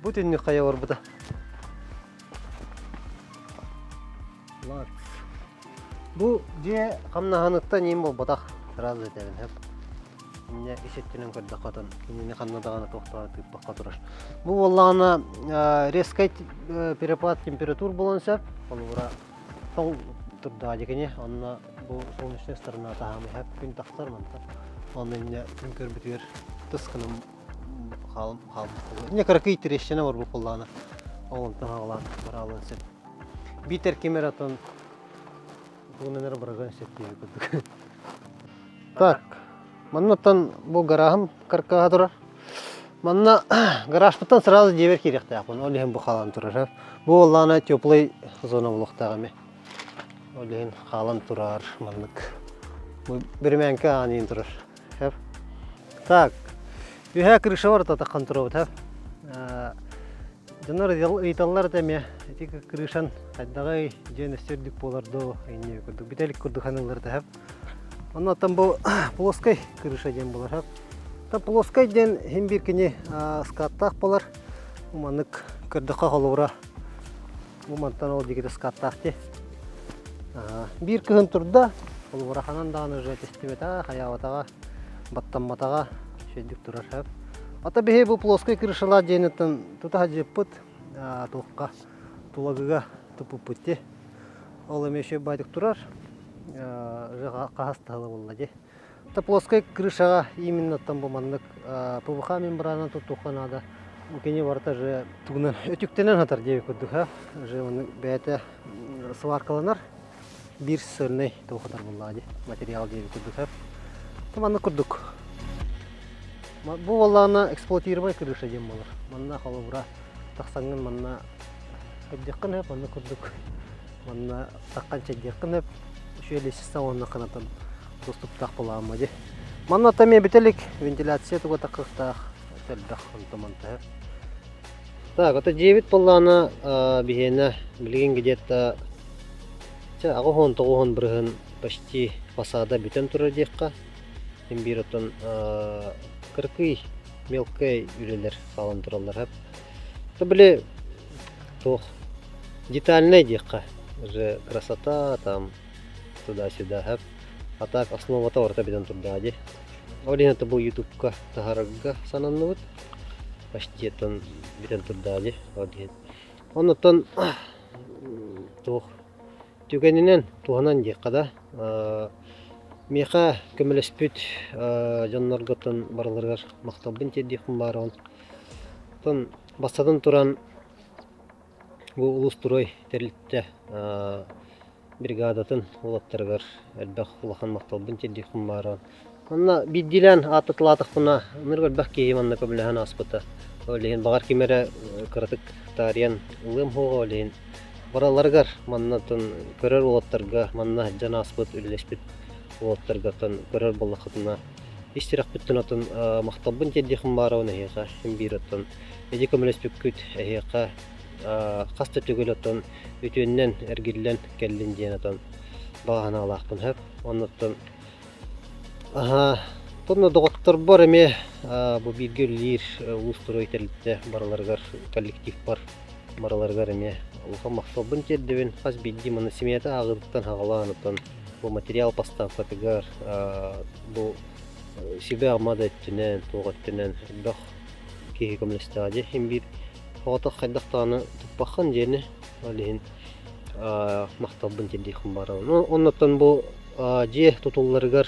Бу түннүк хайа олорбута. Лакс. Бу дьиэ хамнаһыныттан иин буолбатах, сразу этэбин сөп. Инньэ ис өттүнэн көрдөххө отон кинини ханна даҕаны туох даҕаны тыыппакка турар. Бу буоллаҕына резкай перепад температур буолуон сөп. Холобура тоҥ турдаҕа дии кини. Онно бу солнечная сторона таһаамый сөп. Күн тахсар мантан. Онно инньэ күн көрбүтүгэр тыс гынан хаалбыт буолуо. Инньэ кыракый трещина бар бу буоллаҕына ол онтон аҕалаан бараалыан сөп. Биитэр ким эрэ отон тугунан эрэ быраган сөп диэби курдук. Так, маннаттан бу гарааһым каркаһа турар. Манна гаражпыттан сразу дьиэбэр киириэхтээхпин, ол иһин бу хаалан турар. Бу буоллаҕына теплый зона буолуохтаах эмиэ. Ол иһин хаалан турар маннык. Бу биримээнкэ аан иһин турар. Так, үөһээ крыша бар таххан турабыт. Дьоннор ыйыталлар этэ эмиэ, ити крышан хайдаҕый, дьиэн өссө үрдүк буолар дуу, инньэ курдук, бүтэлик курдук саныыллар этэ. Онно оттон бу плоскай крыша диэн буолар. Та плоскай диэн иһин биир кини скаттаах буолар. Бу маннык көрдөххө холобура бу мантан ол диэки скаттаах дии. Биир кыһын турда, холобура ханан даҕаны уже тэстибэтэҕэ, хайаабатаҕа, баттамматаҕа үчүгэйдик турар сөп. Ата биһи бу плоскай крышалаах дьиэниттэн тута садьыппыт туохха тулагыга туппуппут дии. Ол эмиэ үчүгэй баайдык турар. Уже хаһыс таһыла буолла дии. Это плоскай крышаҕа именно там бу маннык ПВХ мембрана туттуохха наада. Кини барыта же тугунан өтүктэнэн сытар диэби курдук ха. Уже оны бэйэтэ сваркаланар биир сырный туохатар буоллаҕа дии материал диэби курдук ха. Маннык курдук. Бу буоллаҕына эксплуатируемай крыша диэн буолар. Манна холобура тахсаҥҥын манна көрдөххүн сөп, манна курдук манна таххан чэйдиэххин сөп. Үчүгэй лестница уонна ханатан доступтаах буолаама дии. Манна эмиэ бүтэ илик вентиляция туга таххыахтаах элбэх онто-манта. Так, это дьиэбит буоллаҕына биһиэнэ билигин где-то чэ 89 бырыһын почти фасада бүтэн турар диэххэ. Син биир оттон кыракый мелкай үлэлэр хаалан тураллар. Это били туох детальнай диэххэ. Уже красота там туда-сюда. А так основата барыта бүтэн турдаҕа дии. Ол иһин это бу ютубка таһаарарга сананныбыт. Почти оттон бүтэн турдаҕа дии. Ол иһин. Оннуттан туох түгэнинэн туһанан диэххэ да миэхэ көмөлөспүт дьонноргуттан барыларыгар махталбын тиэрдиэхпин баарабын. Оттон бастатан туран бу Улуустуруой тэрилтэ бригадатын уолаттарыгар элбэх улахан махталбын тиэрдиэхпин баҕарабын. Онно биирдиилээн ааттаталаатахпына ынырык элбэх киһи манна көмөлөһөн ааспыта. Ол иһин баҕар ким эрэ кыратык таарыйан ылыам суоҕа, ол иһин бараларыгар маннатын көрөр уолаттарга манна сылдьан ааспыт, үлэлэспит уолаттаргаттан көрөр буоллаххытына ис сүрэхпиттэн отон махталбын тиэрдиэхпин баҕарабын эһиэхэ син биир оттон ити көмөлөспүккүт эһиэхэ хас да төгүл оттон үтүөннэн эргиллэн кэллин диэн отон баҕа санаалаахпын сөп оннуттан аһаа тонно доҕотторбор эмиэ бу бииргэ үлэлиир улуус тэрилтэ барыларыгар коллективпар барыларыгар эмиэ улахан махталбын тиэрдэбин. Хас биирдии маны симиэтэ ааҕыытыттан саҕалаан оттон бу материал поставкатыгар бу сүбэ-ама да өттүнэн, туох өттүнэн элбэх киһи көмөлөстөҕө дии. Син биир оҕото хайдах даҕаны туппаххын диэни ол иһин махталбын тиэрдиэхпин баҕарабын. Оннуттан бу дьиэ тутулларыгар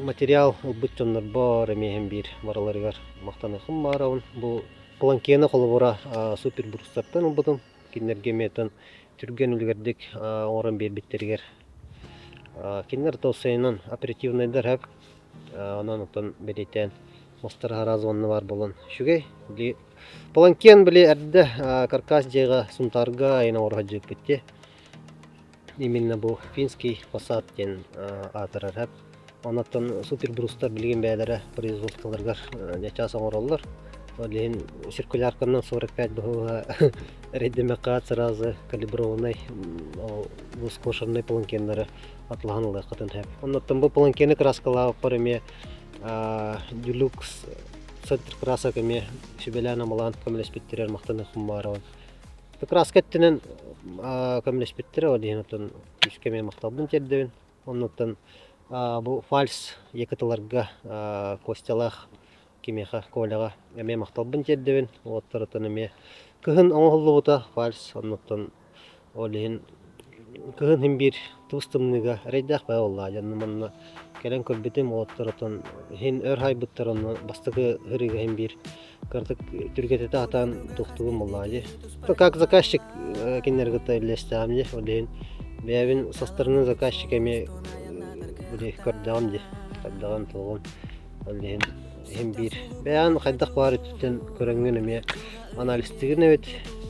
материал ылбыт дьоннорбор эмиэ иһин биир барыларыгар махтаныахым баарабын. Бу Планкена холобура супербрустартан ылбытым. Кинилэргэ эмиэ түргэн үлүгэрдик оҥорон биэрбиттэригэр. Кинилэр толсайынан оперативнайдар сөп. Онон оттон бэлиэтээн мастар араас уонна баар буолан үчүгэй. Били Планкен били эрдэ каркас дьиэҕэ Сунтаарга айан оҥоро сылдьыбыппыт дии. Именно бу финский фасад диэн аатырар сөп. Онон супербрустар билигин бэйэлэрэ производстволарыгар ньачаас оҥороллор. Ол иһин циркулярканан 45 быһыыга эрэйдэмэххэ сразу калиброванный скошенный паланкиннары атлаһан ылыаххытын сөп. Оннуттан бу паланкины краскалаабыппар эмиэ Дюлюкс центр красок эмиэ сүбэлээн-амалаан көмөлөспүттэригэр махтаныахпын баҕарабын. Краска өттүнэн көмөлөспүттэрэ, ол иһин оттон күүскэ эмиэ махталбын тиэрдэбин. Оннуттан бу фальс якытыларга Костялаах кимиэхэ Коляҕа эмиэ махталбын тиэрдэбин. Уолаттарыттан эмиэ кыһын оҥоһуллубута фальс оннуттан ол иһин кыһын иһин биир туус тымныыга эрэйдээх баа буоллаҕа дьэ манна кэлэн көрбүтүм уолаттар оттон иһин өр хайбыттар онно бастакы ырыыга иһин биир кыратык түргэтэтэ сатаан туохтугун буоллаҕа дии. Как заказчик кинилэри кытта үллэстэҕим дии. Ол иһин бэйэбин со стороны заказчика эмиэ били көрдөҕүм дии. Хайдаҕын туоҕун. Ол иһин иһин биир бэйэҕин хайдах баар өттүттэн көрөҥҥүн эмиэ анализтыгын эбит.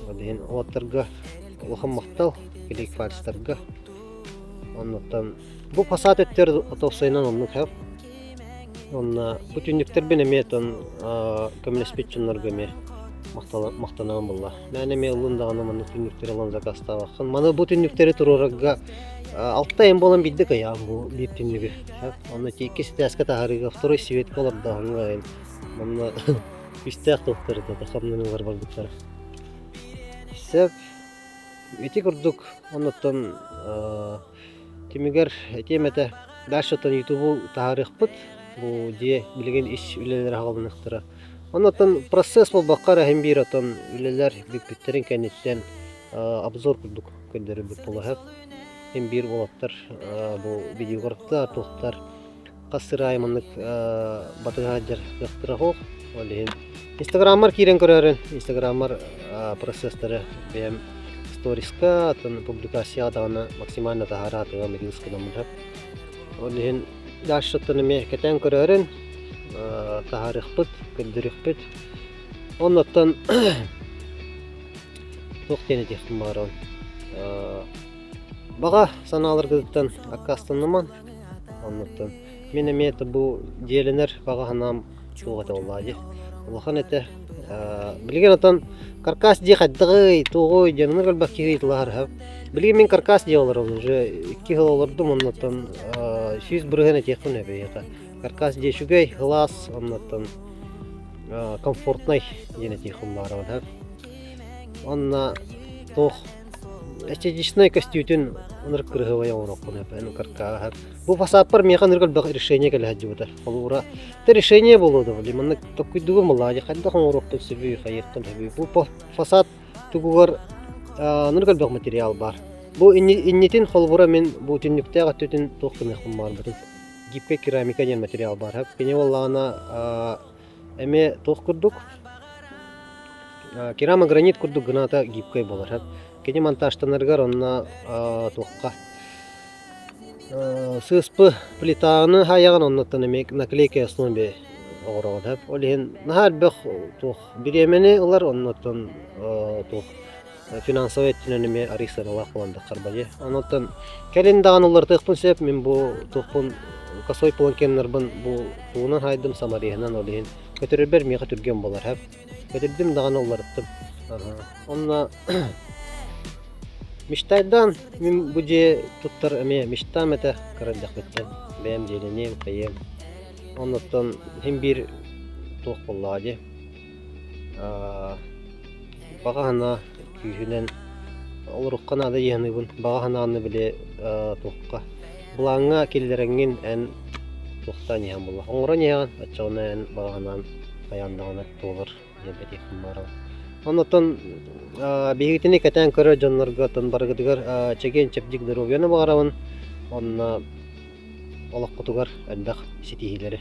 Ол иһин уолаттарга улахан махтал клик фальстарга. Оннуттан бу фасад өттүгэр отуохсайынан оннук сөп. Уонна бу түннүктэрбин эмиэ оттон көмөлөспүт дьоннорго эмиэ махтанабын буолла. Мээнэ эмиэ ыллын даҕаны маннык түннүктэри ылан заказтаабаккын. Маны бу түннүктэри туруорарга алта айан буолан биирдэ кыйаам бу биир түннүгү. Онно иккис этээскэ таһаарыыга второй светка олордооһуҥҥа айан манна күүстээх туохтар этэ хамнаныылар барбыттара. Сөп. Ити курдук оннуттан Түмүгэр этиэм этэ, дальше-оттон ютубу таһаарыахпыт. Бу дьиэ билигин ис үлэлэрэ саҕаланыахтара. Оннуттан процесс буолбакка эрэ иһин биир оттон үлэлэр бүппүттэрин кэнниттэн обзор курдук көрдөрөрбүт буолуо сөп. Иһин биир уолаттар бу видеографтар, туохтар хас сыр аайы маннык батыһа сылдьар кыахтара суох. Ол иһин Инстаграммар киирэн көрөөрүн, Инстаграммар процесстары бэйэм сториска, атын публикацияҕа даҕаны максимально таһаара сатыам рилс гынаммын сөп. Ол иһин дальше-ттан эмиэ кэтээн көрөөрүн, таһаарыахпыт, көрдөрүөхпүт. Оннуттан туох диэн этиэхпин баҕарабын. Баҕа санааларгытыттан аккаастанымаҥ. Оннуттан мин эмиэ бу дьиэлэнэр баҕа санаам суох этэ буоллаҕа дии. Улахан этэ. Билигин оттон каркас дьиэ хайдаҕый, туоҕуй диэн оннук элбэх киһи ыйыталаһар үһү. Билигин мин каркас дьиэ олоробун уже 2 сыл олордум оннуттан 100% этиэхпин сөп эйиэхэ. Каркас дьиэ үчүгэй, сылаас, оннуттан комфортнай диэн этиэхпин баҕарабын сөп. Уонна туох эстетичнай көстүүтүн ынырык кырыһыбай оҥоруоххун сөп эн каркааһар. Бу фасадпар миэхэ ынырык элбэх решение кэлэ сылдьыбыта. Холобура, это решение буолуо да били маннык токкуйдугум буоллаҕа дии хайдах оҥоруохпун сөбүй, хайыахпын сөбүй. Бу фасад тугугар ынырык элбэх материал баар. Бу иннитин холобура мин бу түннүктээх өттүтүн туох гыныахпын баҕарбытым. Гибкая керамика диэн материал баар. Кини буоллаҕына. Эмиэ туох курдук керамогранит курдук гыната гибкай буолар. Кини монтажтанарыгар онно туохха сыыспы плитаны хаайаҕын оннуттан эмиэ наклейка основе оҥороҕун сөп. Ол иһин наһаа элбэх туох бириэмэни ылар оннуттан туох финансовай өттүнэн эмиэ арыый сыаналаах буолан таххар дии. Онуттан кэлин даҕаны уларытыахпын сөп. Мин бу туохпун косой планкеннарбын бу тугунан хаайдым самореһынан ол иһин көтөрөрбөр миэхэ түргэн буолар сөп. Көтүрдүм даҕаны уларыттым. Онно мечтайдаан мин бу дьиэ туттар эмиэ мечтам этэ кыра эрдэхпиттэн. Бэйэм дьиэлэниэм, хайыам. Оннуттан син биир туох буоллаҕа дии. Баҕа санаа күүһүнэн олорукка наада дии саныыбын. Баҕа санааны били туохха былааҥҥа киллэрэҥҥин эн туохтаан иһэн буолла. Оҥорон иһэҕин, оччоҕуна эн баҕа санаан хайаан даҕаны туолар диэн этиэхпин баҕарабын. Оннуттан биһигитини кэтээн көрөр дьоннорго оттон барыгытыгар чэгиэн-чэбдик доруобуйаны баҕарабын. Онно олоххутугар элбэх ситиһиилэри.